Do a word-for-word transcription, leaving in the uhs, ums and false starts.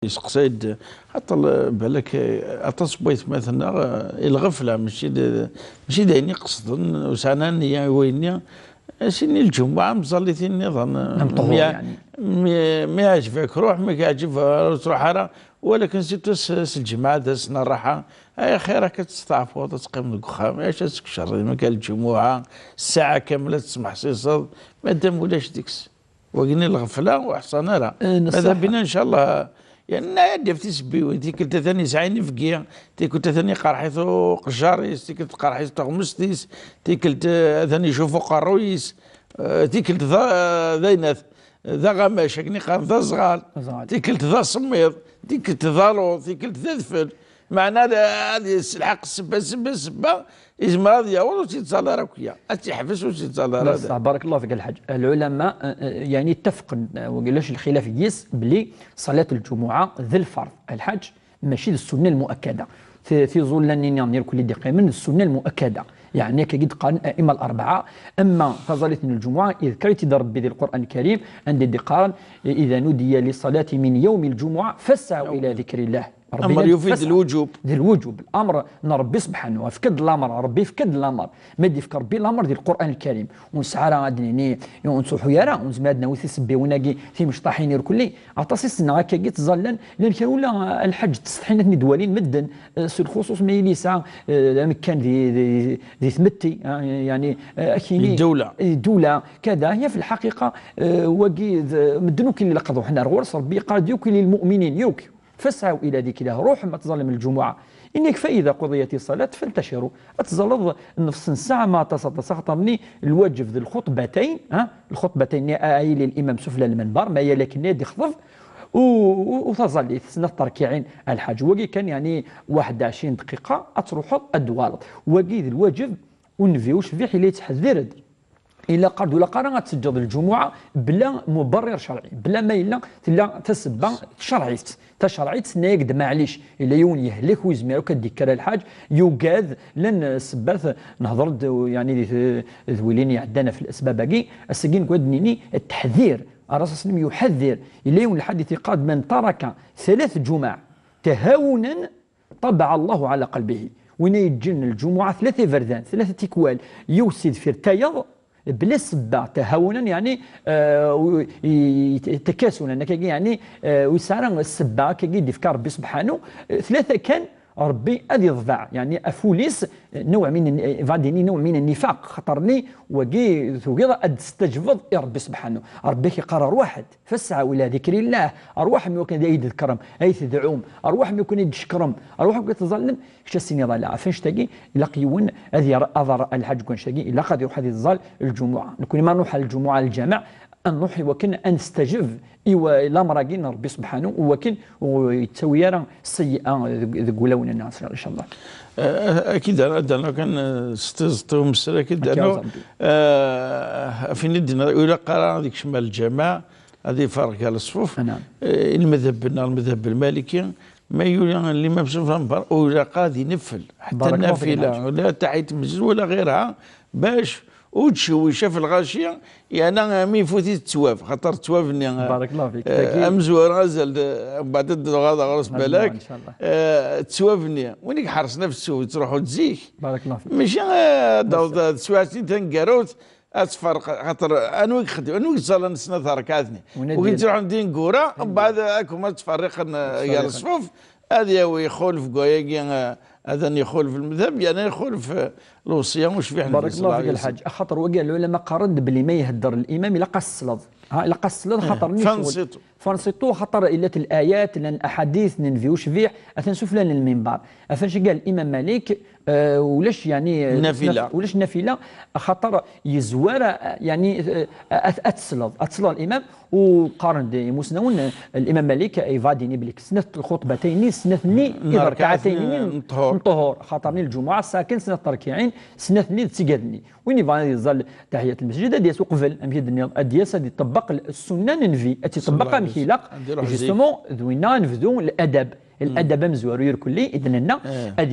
Yesteqsay-d, xaṭer, eh, balak, eh, aṭas n waytmaten-nneɣ, eh, i lɣefla, mačči d, mačči d ayen i qesden, ur sɛan ara nniya i wayenni. Ass-nni n lǧemɛa, mẓallitin nniḍen, eh, Am ṭhur, mi, yeɛni. Mi, mi yeɛǧeb-ak ruḥ, mi k-yeɛǧeb ur truḥ ara, walakin surtout s, s lǧemɛa d ass n rraḥa, ay axir akka ad testeɛfuḍ, ad teqqimeḍ deg uxxam, acu ad teččeḍ, ma kan lǧemɛa, ssaɛa kamel ad tesmeḥsiseḍ, madam ulac deg-s. Wagi n lɣefla ur ḥṣan ara. Eh, neṣṣaḥ. Mada bina, ncallah, yani, ad d-yaf tisebbiwin, tikkelt atan yesɛa inebgi, tikkelt atan iqerḥ-it uqejjar-is, tikkelt tqerḥ-it tuɣmest-is, tikkelt, eh, atan icuf uqerruy-is, eh, tikkelt d a-, d aynat, d aɣamac, akken iqqaren, d aẓɣal, Aẓɣal. Tikkelt d asemmiḍ, tikkelt d aluḍ, tikkelt d adfel. Meɛna ad, ad yesselḥaq ssebba, ssebba, ssebba, yezmer ad yaweḍ ur tt-yettẓalla ara akk-ya. Ad tt-yeḥbes ur tt-yettẓalla ara. Neṣṣaḥ, barakallahu fik a lḥaǧ. Lɛulama, eh, eh, yani ttafqen, eh, wagi ulac lxilaf deg-s, belli ṣalat lǧumuɛa d lferḍ. A lḥaǧ, mačči d ssunna lmuakkada. Ti-, tiẓulla-nni nniḍen irkelli d-iqqimen d ssunna lmuakkada. Yani akka i d-qqaren a'imma l-arbaɛa. Amma taẓallit n lǧumuɛa, yedker-itt-id Rebbi di Lqur'an Lkarim, anda i d-iqqaren, إذا نودي للصلاة من يوم الجمعة فاسعوا إلى ذكر الله. Ṛebbi Amr la yufi d d-tfasa. Lwuǧub. D lwuǧub. L'amr n Ṛebbi subḥanahu, efk-d l'amr, Ṛebbi efk-d l'amr. Ma d-ifk Ṛebbi l'amr di Lqur'an Lkarim, ur nesɛi ara ad d-nini, ur nettruḥu ara, ur nezmir ad nawi tisebbiwin-agi, timecṭaḥin irkelli. Aṭas i ssneɣ akkagi ttẓallan, llan kra ula, eh, lḥaǧ ttsetḥin ad ten-id-walin medden, eh, s lxuṣuṣ ma yili yesɛa, eh, amekkan di, di, di tmetti, eh, yani, eh, akini, Di ddewla. Di ddewla, kada, ya fi lḥaqiqa, eh, wagi d, medden akk ilaq ad ruḥen ar ɣur-s, Ṛebbi yeqqar-d yakk i lmuminin, yakk. فاسعوا إلى ذكر الله، ruḥem ad tẓallem lǧumuɛa. Inna-k فإذا قضيت الصلاة فانتشروا. Ad tẓalleḍ nnefṣ n ssaɛa ma aṭas aṭas, axaṭer-nni lwaǧeb d lxuṭbatayn, ha? Lxuṭbatayn-nni a, a yili limam sufla lmenbar, ma yal akken ad ixḍeb, u, u, u taẓallit, snat terkiɛin, a lḥaǧ. Wagi kan, yani, waḥed ɛecrin dqiqa, ad truḥeḍ, ad d-twaleḍ. Wagi d lwaǧeb, u nnbi ucbiḥ ila yettḥeddir-d. Ilaq-d, ur ilaq ara ad teǧǧeḍ lǧumuɛa bla muberrir cerɛi, bla ma yella tella tasebba tcerɛit. Tacerɛit tenna-yak-d, maɛlic, illa yiwen yehlek, ur yezmir akk ad d-ikker a lḥaǧ, yugad, llan ssebbat, nehder-d, yani, di t-, d wilin iɛeddan ɣef lesbab-agi, ass-agi nekk ad d-nini, teḥdir, Ṛṛasul صلى الله عليه وسلم يحذر, illa yiwen lḥadit yeqqar-d, من ترك ثلاث جمع تهاونا طبع الله على قلبه. Win ay yeǧǧen lǧumuɛa tlata iberdan, tlata tikwal, yiwet si deffir tayeḍ, bla sebba, tahawunan, yani, eh, u-, i-, i-, takasunan, akkagi, yani, eh, ur yesɛi ara sebba, akkagi i d-ifka Ṛebbi subḥanu, eh, tlata kan, Ṛebbi ad iḍbeɛ, yani, aful-is, eh, نوع من, eh, vadini, نوع من النفاق, xaṭer-nni, wagi, tugiḍ ad d-testajbeḍ i Ṛebbi subḥanu. Ṛebbi ak-iqqar, ṛwaḥ-d. فاسعوا إلى ذكر الله. Ṛwaḥem i wakken ad iyi-d-tḍekrem, ad iyi-tedɛum. Ṛwaḥem i wakken ad iyi-d-tcekrem. Ṛwaḥem i wakken ad tẓallem. Kečč ad s-tiniḍ ala. Ɣef annect-agi, ilaq yiwen ad yerr aḍar a lḥaǧ deg wannect-agi, ilaq ad iṛuḥ ad iẓẓal lǧumuɛa. Nekni ma nṛuḥ ar lǧumuɛa, lǧameɛ, ad nṛuḥ i wakken ad nestajeb i wa-, lameṛ-agi n Ṛebbi subḥanu, i wakken ur yettawi ara seyyi'a deg, deg wulawen-nneɣ, incallah. Eh, akid ara, ad d-rnuɣ kan, eh, s tiẓeṭ umesser, akid Akka d-rnuɣ, Ṛebbi. Eh, ɣef ayen i d-nniɣ, ur ilaq ara ad ikcem ar lǧameɛ, ad ifarq gar leṣfuf. Anam. Eh, i lmedheb-nneɣ, lmedheb lmaliki, ma yuli limam s uframbar, ur ilaq ad ineffel. Ḥetta Barakallahu fik, nafila, Ḥaǧ. Ula taḥiyat lmesjid, wala ɣir-ha, bac ur tcewwic ɣef lɣaci, yerna mi ifut-it ttwab, xaṭer ttwab-nni, eh, Barakallahu fik. eh, Tagi amezwaru azal d, mbeɛd ad d-tuɣaleḍ ɣer-s Azal, balak, incallah. Eh, ttwab-nni, win i iḥerṣen ɣef ttwab, yettruḥu-d zik. Barakallahu fik. Mačči, eh, ad d-taweḍ teswiɛt-nni taneggarut, ad tferq, xaṭer anwa i ixeddem, anwa i yettẓallan snat rrkaɛat-nni? Win ad Win d- yettruḥun d ineggura, mbeɛd ad kum ad ttferriqen, eh, gar Ttferriqen. Ṣṣfuf, ad yawi ixulef deg wayagi, eh, ad n-ixulef lmedheb, yerna ixulef, eh, lewṣiyya ucbiḥ n Nnbi صلى الله عليه وسلم. Barakallahu fik a lḥaǧ. Axaṭer wagi lɛulama qqaren-d belli ma ihedder limam ilaq ad s-tesleḍ. Ha, ilaq ad s-tesleḍ, eh, xaṭer-nni ccɣel. Fanṣitu. Fanṣitu, xaṭer illat layat, llan laḥadit n nnbi ucbiḥ, atan sufella n lminbar. Ɣef annect-agi a limam Malik, eh, ulac, yani, eh, Nafila. Naf-, ulac nafila, axaṭer yezwar, eh, yani, eh, ad, ad tesleḍ, ad tesleḍ limam, u qqaren-d imusnawen, eh, limam Malik, eh, ibadini belli snat lxuṭbatayn-nni, snat-nni, n rrkaɛatayn-nni n ṭṭhur. N ṭṭhur, xaṭer-nni lǧumuɛa, sakin snat terkiɛin, snat-nni d tigad-nni. Win yebɣan ad yeẓẓal taḥiyat lmesjid, ad d-yas uqbel, amek i d-nniḍ, ad d-yas ad iṭebbeq l-, ssunna n nnbi, ad tt-iṭebbeq amek ilaq. Ad iruḥ zik. Justement, d winna ad nebdu ladab. Ladab amezwaru irkelli, i d-nenna, eh, ad